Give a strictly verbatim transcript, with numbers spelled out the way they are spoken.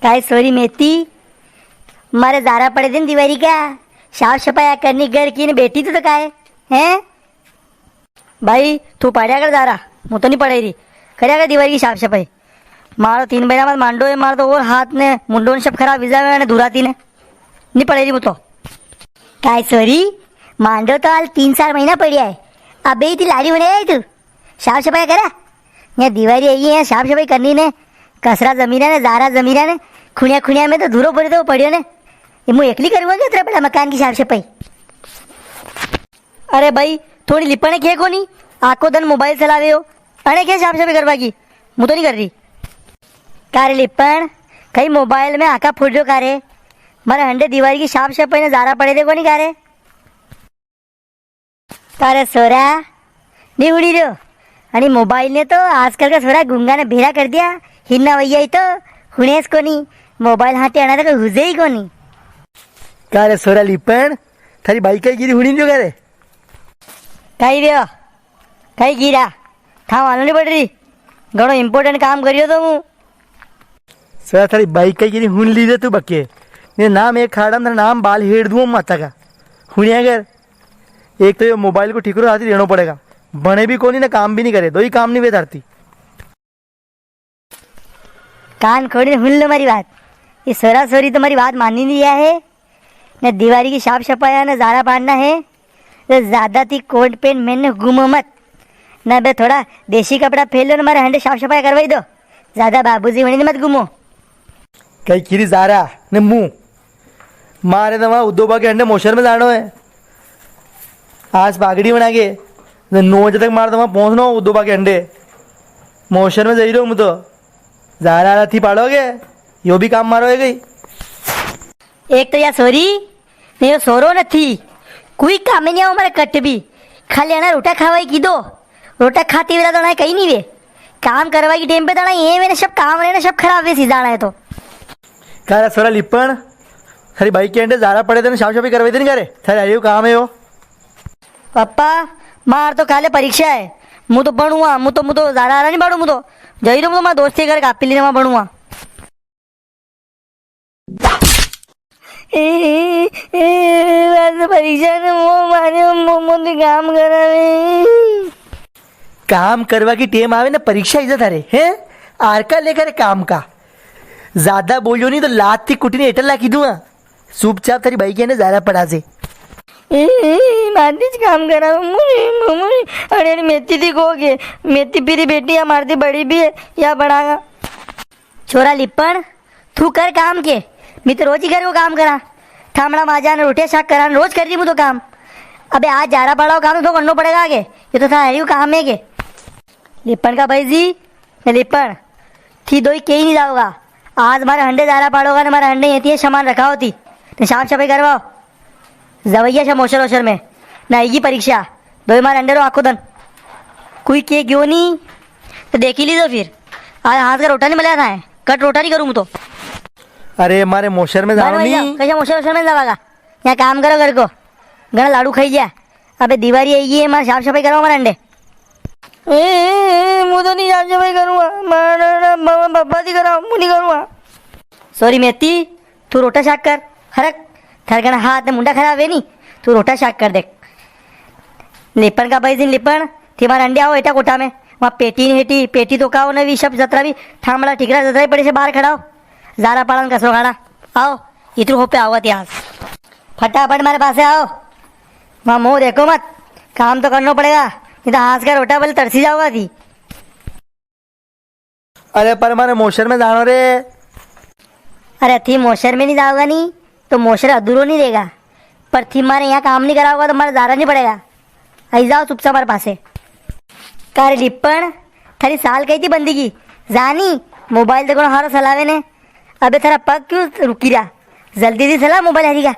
काय सोरी मेती, मारे जारा पड़े दिन दिवारी का, साफ सफाई करनी घर की ने बैठी तू तो काय, हैं? भाई, तू पाड़्या कर जारा, मु तो नी पड़े री, करया कर दिवारी की साफ सफाई। मारो तीन महीना बाद मांडो है, मारो तो और हाथ ने मुंडो ने सब खराब वीजा ने धुराती ने, नी पड़े री मु तो। काय सोरी, मांडो तो हाल तीन चार महीना पड़्या है, अबे ही ती लाड़ी होने आई तू। साफ सफाई करा। या दिवारी आई है, साफ सफाई करनी ने, कसरा जमीरा ने, जारा जमीरा ने, खुणिया खुणिया में तो धूरो पड़े तो पड़्यो ने। ये मु एकली करूँगा क्या इतना बड़ा मकान की साफ सफाई? अरे भाई, थोड़ी लिपण के कोनी, आको दन मोबाइल चलावे हो, अने के साफ सफाई करवा की? मु तो नी कर री। का रे लिपण, कई मोबाइल में आका फुट रह्यो का रे? मारे हंडे दिवारी की साफ सफाई ने जारा पड़े दे कोनी का रे? का रे सोरा, नी हुणी रह्यो? अणी मोबाइल ने तो आजकल का सोरा गूंगा ने भेरा कर दिया। हिन्ना वैया ही तो हुणेस कोनी। मोबाइल हाथे आणा तो कोई हुजे ही कोनी। का रे सोरा लिपण, थारी बाई कई गिरी हुणी जो का रे? कई व्यो? कई गिरा? था मालूम नी पड़ री। घणो important काम करियो तो मु। सरा थारी बाई कई गिरी हुन लीजे तू बके। ने नाम एक खाड़ा में नाम बाल हेड़ दूं माता का। हुनिया कर। एक तो ये मोबाइल को ठीकरो हाथी देनो पड़ेगा। बने भी कोनी ना काम भी नी करे। दो ही काम नी वे धरती। कान खोड़ी ने हुन लो मारी बात। ये सोरा सोरी तो मारी बात मानी नी रिया है। ने दिवारी की साफ सफाई ने जारा पाड़ना है। तो ज्यादा थी कोट पेंट में ने घूमो मत। ना बे थोड़ा देसी कपड़ा पहन लो ना मारे हंडे साफ सफाई करवाई दो। ज्यादा बाबूजी वणी ने मत घूमो। कई खीरी जारा ने मुंह। मारे तो वहां उद्दोबा के हंडे मोशर में जानो है। आज पागड़ी बना के तो नौ बजे तक मारे तो वहां पहुंचनो उद्दोबा के हंडे। मोशर में जाई रहो मु तो। जारा आला थी पाड़ोगे, यो भी काम मारो है गई। एक तो या सोरी, ने यो सोरो नथी, कोई काम नी आओ मारे कट भी। खाली आना रोटा खावा ही कीधो। रोटा खाती वेला तो ना कई नी वे। काम करवा की टेम पे तो ना ये मैंने सब काम रे ना सब खराब वे सीधा ना है तो। का रे सोरा लिपण, थारी बाई के अंडे जारा पड़े थे ना साफ सफाई करवाई देनी का रे? थारे आयो काम है यो। पापा, मार तो काले परीक्षा है। मु तो भणुआ, मु तो, मु तो जारा आरा नी पाड़ू, मु तो जाई रो, मु तो मारा दोस्त के घर कापी लेने वहां भणुआ। ए, ए, ए, आज परीक्षा ने मो मारे, मो, मो तो काम करावे। काम करवा की टेम आवे ना परीक्षा इज्जत थारे, हैं? आर का लेकर काम का। ज्यादा बोलियो नी तो लात थी कुटी ने एटल लाखी दूंगा। चुपचाप थारी बाई के ने जारा पड़ा से। ए, ए, मारती ज काम करावे, मुझे, मुझे, अरे, अरे, मेथी थी को के, मेथी पीरी बेटी या मारती बड़ी भी है, या बढ़ागा। छोरा लिपण, तू कर काम के, मैं तो रोज ही घर को काम करा। ठामड़ा माजा ने रोटियां शाक करा, रोज कर रही हूँ तो काम। अबे आज जारा पाड़ा को काम तो करनो पड़ेगा आगे, ये तो था यू काम है के। लिपण का भाई जी, ने लिपण, थी दोई कहीं नी जाओगा। आज मारे हंडे जारा पाड़ोगा ने मारे हंडे ये सामान रखा होती, ने साफ सफाई करवाओ। जवैया छे मोशर वोशर में, ना आएगी परीक्षा। दोई मारे अंडे रो आखो दन। कोई के गयो नी, तो देखी लीजो फिर। आज हाथ का रोटा नी मल्या था, कट रोटा नी करूँ मु तो। अरे, मारे मोशर में जानो नी। कैसे मोशर वोशर में जावागा? यहाँ काम करो घर को, घणा लाडू खाई गया। अबे दिवारी आई है, मारे साफ सफाई करो मारे अंडे। ए, ए, ए, मु तो नी साफ सफाई करूँगा, मारा, मारा, मारा पापा जी कराओ, मु नी करूँगा। सोरी मेती, तू रोटा शाक कर, हरक, थारे घणा हाथ ने मुंडा खराब है नी, तू रोटा शाक कर देख। लिपण का भाई जी ने लिपण, थी मारे अंडे आओ हेटा कोठा में, वहाँ पेटी ने हेटी, पेटी तो काओ ने भी सब जतरा भी, ठामड़ा ठीकरा जतरा ही पड़े से बाहर खड़ा हो, जारा पाड़ा ने कसरो खाड़ा, आओ, इतरू हो पे आओगा त्यास। फटाफट मारे पासे आओ, वहाँ मुंह देखो मत, काम तो करनो पड़ेगा, नी तो हाथ का रोटा बोले तरसी जाओगा थी। अरे पर मारे मोशर में जानो रे। अरे थी मोशर में नी जाओगा नी, तो मोशर अधूरो नी रेगा। पर थी मारे यहाँ काम नी कराओगा तो मारे जारा नी पड़ेगा। आई जाओ चुपचाप मारे पासे। का रे लिपण, थारी साल कही थी बंदी की? जानी, मोबाइल तो घणो हारो सलावे ने। अबे थारा पग क्यों रुकी रहा? जल्दी दी सला मोबाइल हरी का।